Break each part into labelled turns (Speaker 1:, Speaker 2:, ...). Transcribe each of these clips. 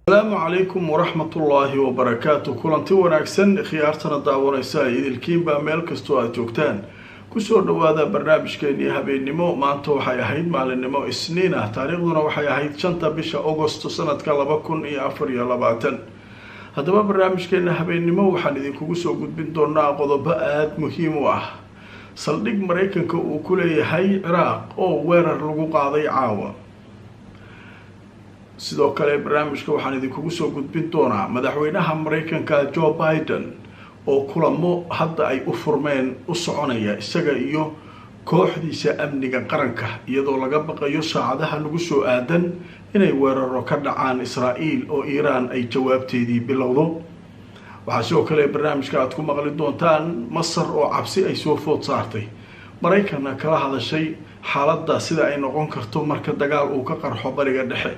Speaker 1: Asalaamu calaykum waraxmatullaahi wabarakaatu. Kulanti wanaagsan, khiyaartana daawanaysa idilkiinbaa meel kastoo aada joogtaan, kusoo dhawaada barnaamijkeenii habeennimo. Maanta waxay ahayd maalinimo Isniin ah, taariikhduna waxay ahayd 5-ta bisha Agosto sanadka 2024. Haddaba barnaamijkeena habeennimo waxaan idinkugu soo gudbin doonaa qodobo aada muhiim u ah. Saldhig Maraykanka uu ku leeyahay Ciraaq oo weerar lagu qaaday caawa. Sidoo kale barnaamijka waxaan idinkugu soo gudbin doonaa madaxweynaha Maraykanka Joe Biden oo kulamo hadda ay u furmeen u soconaya isaga iyo kooxdiisa amniga qaranka, iyadoo laga baqayo saacadaha nagu soo aadan inay weeraro ka dhacaan Israa'iil oo Iiraan ay jawaabteedii bilowdo. Waxaa sidoo kale barnaamijka aad ku maqli doontaan Masar oo cabsi ay soo food saartay, Maraykanna kala hadashay xaaladda sida ay noqon karto marka dagaal uu ka qarxo Bariga Dhexe.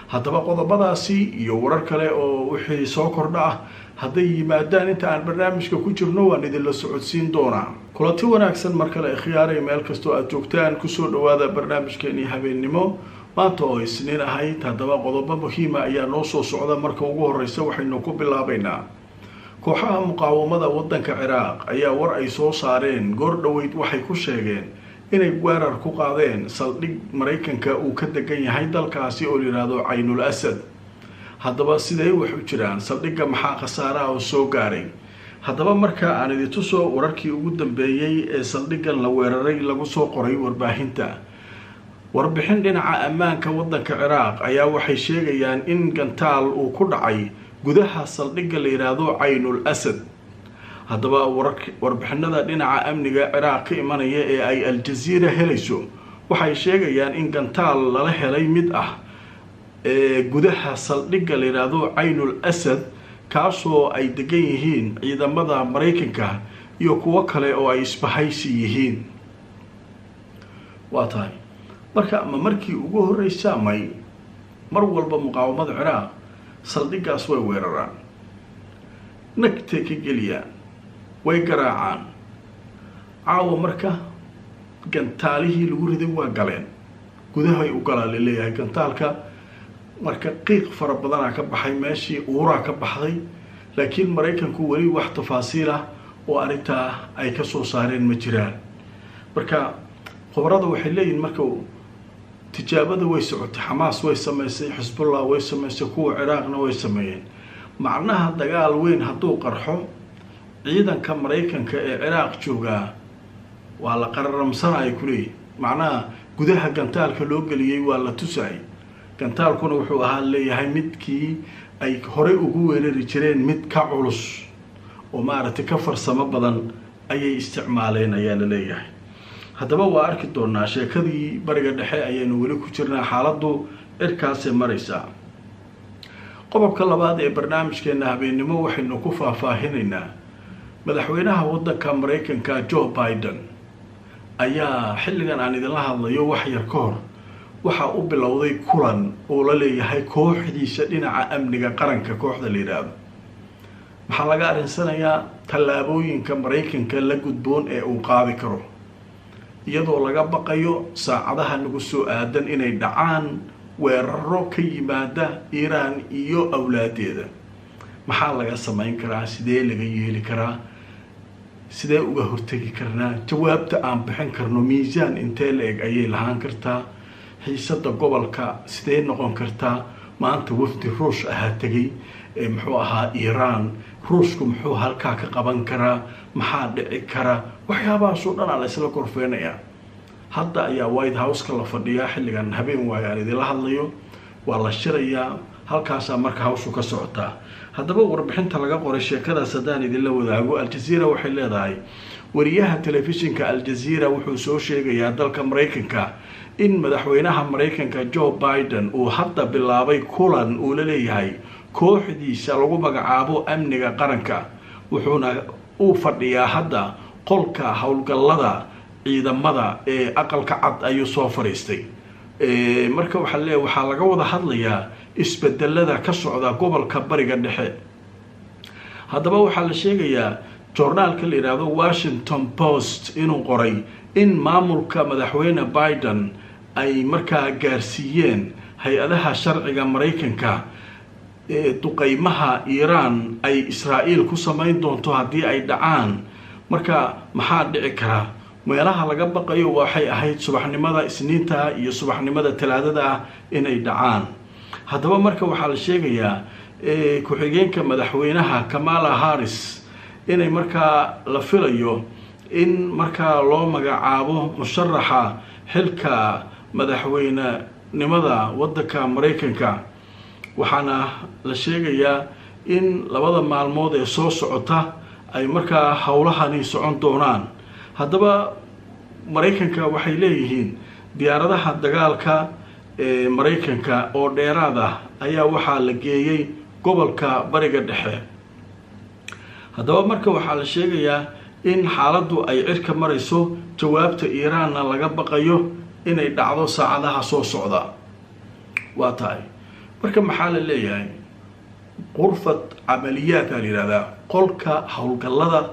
Speaker 1: Haddaba qodobadaasi iyo warar kale oo wixii soo kordha ah hadday yimaadaan inta aan barnaamijka ku jirno waan idinla socodsiin doonaa. Kulanti wanaagsan mar kale, ikhyaaray, meel kastoo aada joogtaan, kusoo dhawaada barnaamijkeenii habeennimo maanta oo Isniin ahayd. Haddaba qodobo muhiima ayaa noo soo socda. Marka ugu horeysa waxaynu ku bilaabaynaa kooxaha muqaawamada waddanka Ciraaq ayaa war ay soo saareen goor dhoweyd waxay ku sheegeen inay weerar ku qaadeen saldhig Maraykanka uu ka degan yahay dalkaasi oo layidhaahdo Caynul Asad. Haddaba sidee wax u jiraan? Saldhigga maxaa khasaaraha oo soo gaaray? Haddaba marka aan idintuso wararkii ugu dambeeyey ee saldhiggan la weeraray lagu soo qoray warbaahinta. Warbixin dhinaca ammaanka waddanka Ciraaq ayaa waxay sheegayaan in gantaal uu ku dhacay gudaha saldhigga la yidhaahdo Caynul Asad. Haddaba warbixinada dhinaca amniga Ciraaq ka imanaya ee ay Al-Jaziira helayso waxay sheegayaan in gantaal lala helay mid ah ee gudaha saldhigga la yidhaahdo Caynul Asad, kaasoo ay degan yihiin ciidamada Maraykanka iyo kuwo kale oo ay isbahaysi yihiin. Waa tahay, marka ma markii ugu horreysa? May, mar walba muqaawamada Ciraaq saldhiggaas way weeraraan, nagtay ka geliyaan, way garaacaan. Caawa marka gantaalihii lagu riday waa galeen, gudahay u galaa laleeyahay gantaalka. Marka qiiq fara badanaa ka baxay meeshii, uuraa ka baxday, laakiin Maraykanku weli wax tafaasiil ah oo arrintaa ay ka soo saareen ma jiraan. Marka khubarada waxay leeyihin marka tijaabada way socotay, Xamaas way sameysay, Xisbullah way sameysay, kuwa Ciraaqna way sameeyeen. Macnaha dagaal weyn hadduu qarxo, ciidanka Maraykanka ee Ciraaq joogaa waa la qararamsanaya kuleeyihin. Macnaha gudaha gantaalka loo geliyey waa la tusayay. Gantaalkuna wuxuu ahaa leeyahay midkii ay horey ugu weerari jireen mid ka culus oo maaragtay ka farsamo badan ayay isticmaaleen ayaa la leeyahay. Haddaba waa arki doonaa. Sheekadii Bariga Dhexe ayaynu weli ku jirnaa, xaaladdu cirkaasay maraysaa. Qodobka labaad ee barnaamijkeena habeennimo waxaynu ku faahfaahinaynaa madaxweynaha waddanka Maraykanka Joe Biden ayaa xilligan aan idinla hadlayo wax yar ka hor waxaa u bilowday kulan uu la leeyahay kooxdiisa dhinaca amniga qaranka, kooxda la yidhaahdo. Maxaa laga arrinsanayaa? Tallaabooyinka Maraykanka la gudboon ee uu qaadi karo, iyadoo laga baqayo saacadaha nagu soo aadan inay dhacaan weeraro ka yimaada Iiraan iyo awlaadeeda. Maxaa laga samayn karaa? Sidee laga yeeli karaa? Sidee uga hortegi karnaa? Jawaabta aan bixin karno miisaan intee la eg ayay lahaan kartaa? Xiisada gobolka sidee noqon kartaa? Maanta wafdi Ruush ahaa tegay ee muxuu ahaa Iiraan. Ruushku muxuu halkaa ka qaban karaa? Maxaa dhici kara? Waxyaabahaasoo dhan aa la isla korfeynayaa. Hadda ayaa White House-ka la fadhiyaa xilligan habeen waayo aan idinla hadlayo, waa la shirayaa halkaasaa marka hawshu ka socotaa. Haddaba warbixinta laga qoray sheekadaas haddaan idinla wadaago, Al-Jaziira waxay leedahay wariyaha telefishinka Al-Jaziira wuxuu soo sheegayaa dalka Maraykanka in madaxweynaha Maraykanka Joe Biden uu hadda bilaabay kulan uu la leeyahay kooxdiisa lagu magacaabo amniga qaranka, wuxuuna u fadhiyaa hadda qolka howlgallada ciidamada ee Aqalka Cad ayuu soo fadhiistay. Marka waxaa leeyahay waxaa laga wada hadlayaa isbedelada ka socda gobolka Bariga Dhexe. Haddaba waxaa la sheegayaa joornaalka la yidhaahdo Washington Post inuu qoray in maamulka madaxweyne Biden ay markaa gaarsiiyeen hay-adaha sharciga Maraykanka duqeymaha Iiraan ay Israa'iil ku samayn doonto haddii ay dhacaan. Marka maxaa dhici karaa? Meelaha laga baqayo waxay ahayd subaxnimada Isniinta iyo subaxnimada Talaadada ah inay dhacaan. Haddaba marka waxaa la sheegayaa ku-xigeenka madaxweynaha Kamala Harris inay markaa la filayo in markaa loo magacaabo musharaxa xilka madaxweynenimada waddanka Maraykanka, waxaana la sheegayaa in labada maalmood ee soo socota ay markaa howlahani socon doonaan. Haddaba Maraykanka waxay leeyihiin diyaaradaha dagaalka ee Maraykanka oo dheeraad ah ayaa waxaa la geeyey gobolka Bariga Dhexe. Haddaba marka waxaa la sheegayaa in xaaladdu ay cirka marayso, jawaabta Iiraanna laga baqayo inay dhacdo saacadaha soo socda. Waa tahay, marka maxaa la leeyahay? Qurfad camaliyaad aa la yidhahdaa, qolka howlgallada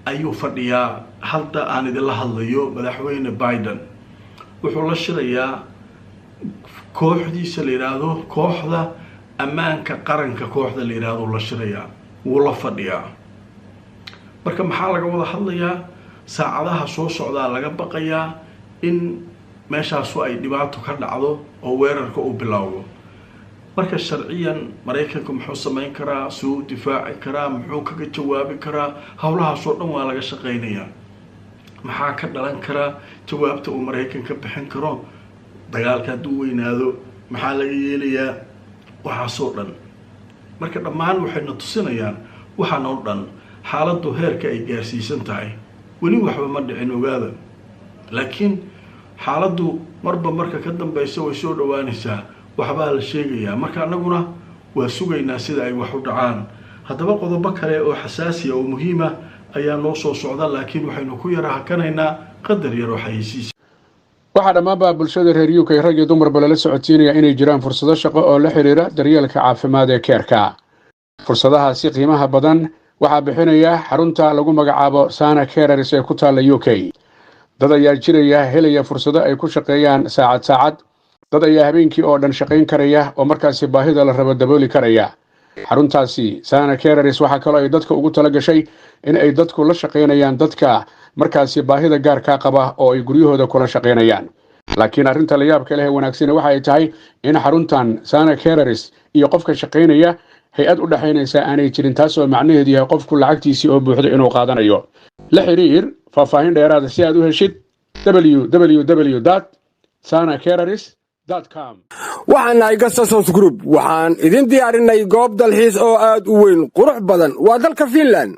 Speaker 1: ayuu fadhiyaa hadda aan idinla hadlayo. Madaxweyne Biden wuxuu la shirayaa kooxdiisa la yidhaahdo kooxda ammaanka qaranka, kooxda la yidhaahdo la shirayaa, wuu la fadhiyaa. Marka maxaa laga wada hadlayaa? Saacadaha soo socdaa laga baqayaa in meeshaasu ay dhibaato ka dhacdo oo weerarka uu bilowdo. Marka sharciyan Maraykanka muxuu samayn karaa? Suu u difaaci karaa? Muxuu kaga jawaabi karaa? Howlahaasoo dhan waa laga shaqaynayaa. Maxaa ka dhalan karaa jawaabta uu Maraykanka bixin karo? Dagaalka hadduu weynaado maxaa laga yeelayaa? Waxaasoo dhan marka dhammaan waxayna tusinayaan waxaan oo dhan xaaladdu heerka ay gaarsiisan tahay. Weli waxba ma dhicin, ogaada, laakiin xaaladdu marba marka ka dambeysa way soo dhawaanaysaa, waxbaa la sheegayaa. Marka annaguna waa sugaynaa sida ay wax u dhacaan. Haddaba qodobo kale oo xasaasiya oo muhiima ayaa noo soo socda, laakiin waxaynu ku yara hakanaynaa qadar yaroo xayeysiis.
Speaker 2: Waxaa dhammaanba bulshada reer UK, rag iyo dumarba, lala socodsiinaya inay jiraan fursado shaqo oo la xidhiira daryeelka caafimaad ee care-ka. Fursadahaasi qiimaha badan waxaa bixinaya xarunta lagu magacaabo Sana Carers ee ku taalla UK. Dad ayaa jiraya helaya fursado ay ku shaqeeyaan saacad saacad, dad ayaa habeenkii oo dhan shaqayn karaya oo markaasi baahida la rabo dabooli karaya. Xaruntaasi Sana Carers waxaa kaloo ay dadka ugu tala gashay in ay dadku la shaqaynayaan dadka markaasi baahida gaarkaa qaba oo ay guryahooda kula shaqaynayaan. Laakiin arrinta la yaabka leh ee wanaagsani waxa ay tahay in xaruntan Sana Carers iyo qofka shaqaynaya hay-ad u dhexaynaysa aanay jirin, taasoo macnaheedu yahay qofku lacagtiisii oo buuxdo inuu qaadanayo. La xiriir faahfaahin dheeraada si aad u heshid www sana carers com.
Speaker 3: Waxaan nahay Gastasos Group. Waxaan idin diyaarinay goob dalxiis oo aad u weyn, qurux badan. Waa dalka Finland.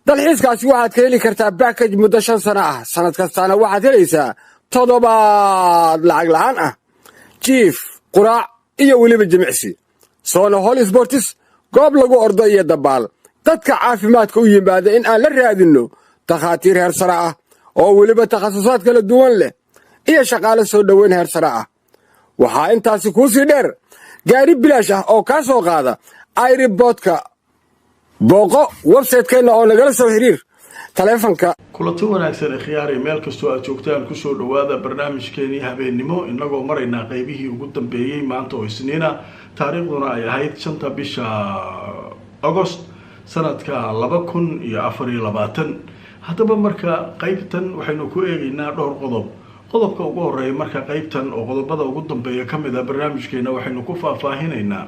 Speaker 3: Dalxiiskaasi waxaad ka heli kartaa package muddo 5 sano ah. Sannad kastaana waxaad helaysaa toddobaad lacag la'aan ah, jiif, quraac iyo weliba jimicsi, sauna hall, sports, goob lagu ordo iyo dabaal. Dadka caafimaadka u yimaada in aan la raadinno takhaatiir heer sare ah oo weliba takhasusaad kala duwan leh iyo shaqaale soo dhoweyn heer sare ah. Waxaa intaasi kuu sii dheer gaari bilaash ah oo kaa soo qaada airport-ka. Booqo website-keenna oo nagala soo xiriir taleefanka.
Speaker 1: Kulanti wanaagsan ee khiyaari, meel kastoo aad joogtaan, kusoo dhowaada barnaamijkeenii habeennimo, inagoo maraynaa qeybihii ugu dambeeyey maanta oo Isniina, taariikhduna ay ahayd 5-ta bisha Agost sanadka 2024. Haddaba marka qeybtan waxaynu ku eegaynaa dhowr qodob. Qodobka ugu horeeya marka qeybtan oo qodobada ugu dambeeya ka mid a barnaamijkeena waxaynu ku faahfaahinaynaa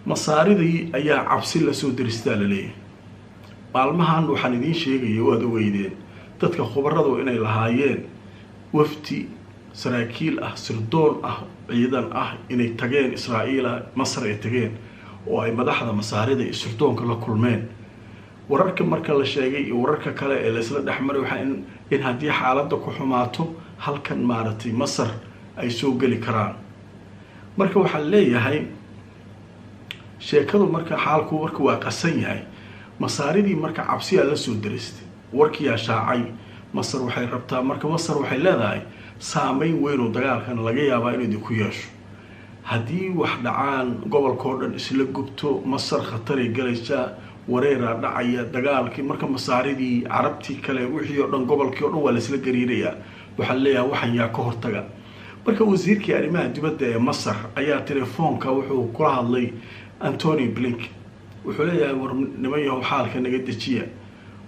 Speaker 1: Masaaridii ayaa cabsi lasoo deristaa laleeyahay. Maalmahan waxaan idiin sheegaya, waad ogeydeen, dadka khubaradu inay lahaayeen wafdi saraakiil ah, sirdoon ah, ciidan ah inay tageen Israa'iila, Masar ay tageen oo ay madaxda Masaarida iyo sirdoonka la kulmeen. Wararka marka la sheegay iyo wararka kale ee laysla dhexmaray waxaa in haddii xaaladda ku xumaato halkan maaragtay Masar ay soo geli karaan. Marka waxaan leeyahay sheekadu marka xaalku marka waa qasan yahay. Masaaridii marka cabsiyaa la soo daristay, warkiyaa shaacay. Masar waxay rabtaa marka, Masar waxay leedahay Saameyn weyn oo dagaalkan laga yaabaa inuu idinku yeesho haddii wax dhacaan, gobolkao dhan isla gubto. Masar khataray galaysaa, wareeraa dhacaya dagaalkii. Marka Masaaridii, Carabtii kale, wixii oo dhan, gobolkii o dhan waa laisla gariirayaa. Waxaa leeyahay waxan yaa ka hortaga. Marka wasiirkii arrimaha dibadda ee Masar ayaa telefoonka wuxuu kula hadlay Antony Blinken. Wuxuu leeyahay: "War niman yahow, xaalka naga dejiya.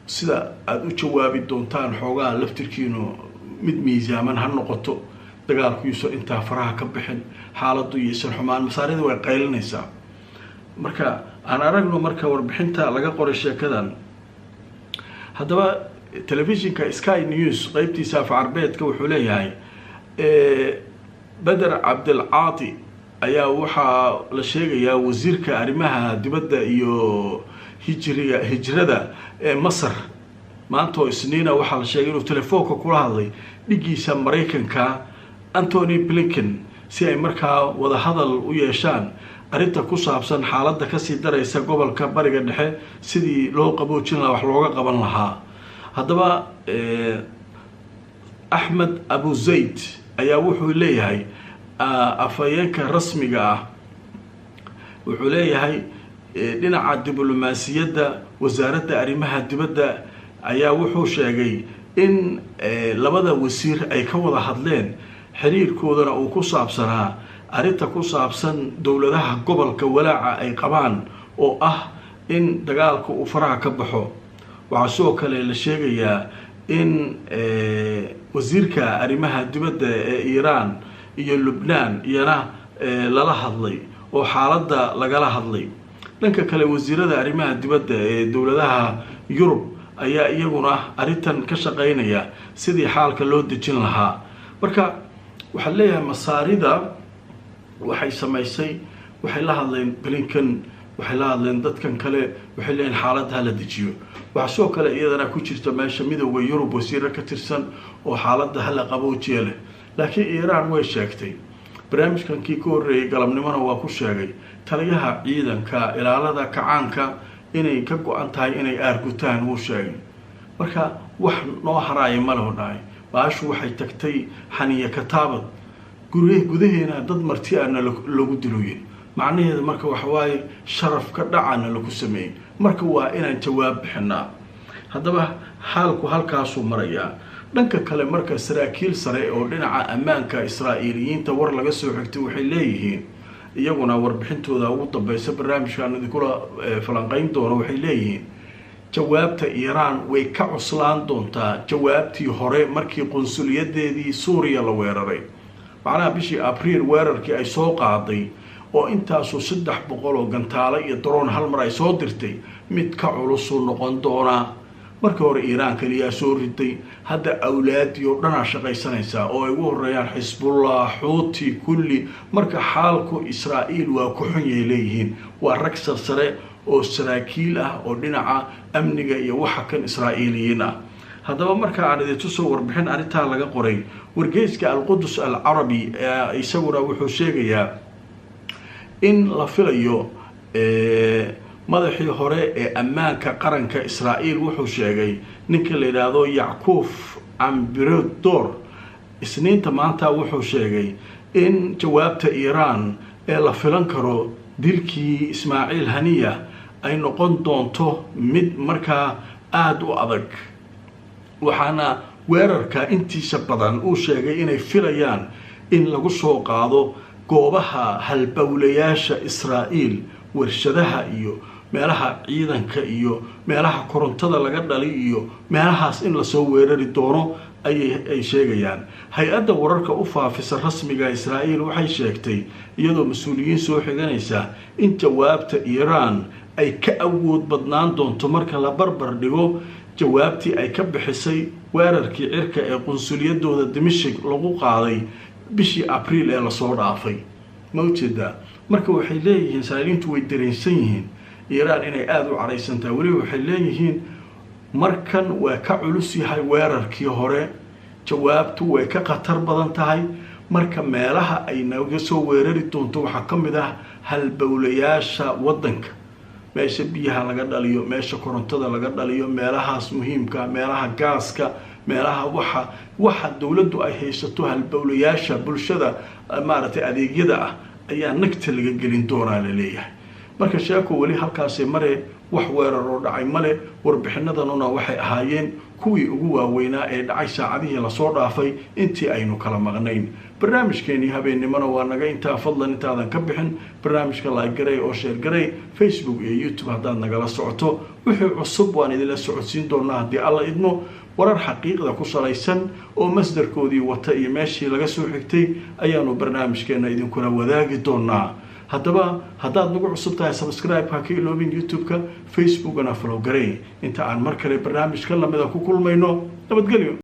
Speaker 1: Sida aada u jawaabi doontaan xoogaa laftirkiinu mid miisaaman ha noqoto, dagaalku yuusan intaa faraha ka bixin, xaaladdu yaysan xumaan." Masaarida way qaylinaysaa. Marka aan aragno marka warbixinta laga qoray sheekadan. Haddaba telefishinka Sky News qeybtiisa af Carbeedka wuxuu leeyahay Beder Cabdilcaati ayaa waxaa la sheegayaa, wasiirka arrimaha dibadda iyo hijriga hijrada ee Masar, maanta oo Isniina waxaa la sheegay inuu telefoonka kula hadlay dhigiisa Maraykanka Antony Blinken, si ay markaa wadahadal u yeeshaan arrinta ku saabsan xaaladda kasii daraysa gobolka Bariga Dhexe, sidii loo qaboojin lahaa, wax looga qaban lahaa. Haddaba Axmed Abu Zayd ayaa wuxuu leeyahay, afhayeenka rasmiga ah, wuxuu leeyahay dhinaca diblomaasiyadda wasaaradda arrimaha dibadda ayaa wuxuu sheegay in labada wasiir ay ka wada hadleen, xiriirkoodana uu ku saabsanaa arrinta ku saabsan dowladaha gobolka walaaca ay qabaan oo ah in dagaalka uu faraha ka baxo. Waxaa sidoo kale la sheegayaa in wasiirka arrimaha dibadda ee Iiraan iyo Lubnaan iyana lala hadlay oo xaaladda lagala hadlay. Dhanka kale, wasiirada arrimaha dibadda ee dowladaha Yurub ayaa iyaguna arrintan ka shaqeynaya sidii xaalka loo dejin lahaa. Marka waxaa leeyahay Masaarida waxay samaysay, waxay la hadleen Blinken, waxay la hadleen dadkan kale, waxay leeyihin xaaladda hala dejiyo. Waxaa sidoo kale iyadana ku jirta meesha Midooda Yurub wasiiro ka tirsan oo xaaladda hala qaboojiye leh. Laakiin Iiraan way sheegtay, barnaamijkan kii ka horreeyay galabnimona waa ku sheegay taliyaha ciidanka ilaalada kacaanka inay ka go-an tahay inay aargutaan, wuu sheegay. Marka wax noo haraaya ma leho dhahay. Baashu waxay tagtay xaniya kataabad gurye gudaheena dad marti ana lagu diloyin. Macnaheeda marka waxawaaye sharaf ka dhacana lagu sameeyey. Marka waa inaan jawaab bixinaa. Haddaba xaalku halkaasuu marayaa. Dhanka kale marka, saraakiil sare oo dhinaca ammaanka Israa'iiliyiinta war laga soo xigtay waxay leeyihiin iyaguna, warbixintooda ugu dambeysa barnaamijkaan idinkula falanqeyn doono, waxay leeyihiin jawaabta Iiraan way ka cuslaan doontaa jawaabtii hore markii qunsuliyadeedii Suuriya la weeraray. Macnaha bishii Abriil weerarkii ay soo qaaday oo intaasu 300 oo gantaalo iyo daroon hal mar ay soo dirtay, mid ka culusuu noqon doonaa. Markii hore Iiraan kaliyaa soo riday, hadda awlaadii oo dhanaa shaqaysanaysaa oo ay ugu horeeyaan Xisbullah, Xuuti, kulli. Marka xaalku Israa'iil waa ku xun yay leeyihiin. Waa rag sarsare oo saraakiil ah oo dhinaca amniga iyo waxa kan Israa'iiliyiin ah. Haddaba marka aan idin tuso warbixin arrintaa laga qoray wargeyska Alqudus Alcarabi, isaguna wuxuu sheegayaa in la filayo madaxii hore ee ammaanka qaranka Israa'iil. Wuxuu sheegay ninka la yidhaahdo Yacquub Ambirodor Isniinta maanta, wuxuu sheegay in jawaabta Iiraan ee la filan karo dilkii Ismaaciil Haniya ay noqon doonto mid markaa aada u adag. Waxaana weerarka intiisa badan uu sheegay inay filayaan in lagu soo qaado goobaha halbowlayaasha Israa'iil, warshadaha iyo meelaha ciidanka iyo meelaha korontada laga dhali iyo meelahaas in lasoo weerari doono ayay ay sheegayaan. Hay-adda wararka u faafisa rasmiga Israa'iil waxay sheegtay, iyadoo mas-uuliyiin soo xiganaysa, in jawaabta Iiraan ay ka awood badnaan doonto marka la barbar dhigo jawaabtii ay ka bixisay weerarkii cirka ee qunsuliyadooda Dimashik lagu qaaday bishii Abriil ee lasoo dhaafay. Ma ujeedaa? Marka waxay leeyihiin Israa'iiliintu way dareensan yihiin Iiraan inay aada u cadhaysan tahay. Weliba waxay leeyihiin markan waa ka culus yahay weerarkii hore, jawaabtu way ka khatar badan tahay. Marka meelaha ay naga soo weerari doonto waxaa ka mid ah halbowlayaasha waddanka, meesha biyaha laga dhaliyo, meesha korontada laga dhaliyo, meelahaas muhiimka, meelaha gaaska, Meelaha waxa dowladdu ay haysato, halbowlayaasha bulshada, maaragtay, adeegyada ah ayaa nagta laga gelin doonaa la leeyahay. Marka sheeko weli halkaasi mare, wax weerar oo dhacay male. Warbixinadanuna waxay ahaayeen kuwii ugu waaweynaa ee dhacay saacadihii lasoo dhaafay intii aynu kala maqnayn. Barnaamijkeenii habeennimona waa naga intaa. Fadlan, intaadan ka bixin barnaamijka, like garay oo share garay Facebook iyo YouTube haddaad nagala socoto. Wixii cusub waan idinla socodsiin doonaa haddii Alla idmo. Warar xaqiiqda ku salaysan oo masdarkoodii wata iyo meeshii laga soo xigtay ayaanu barnaamijkeena idinkula wadaagi doonaa. Haddaba haddaad nagu cusub tahay, subscribe ha ka iloobin YouTube-ka, Facebookana follow garay. Inta aan mar kale barnaamijka lamida ku kulmayno, nabadgelyo.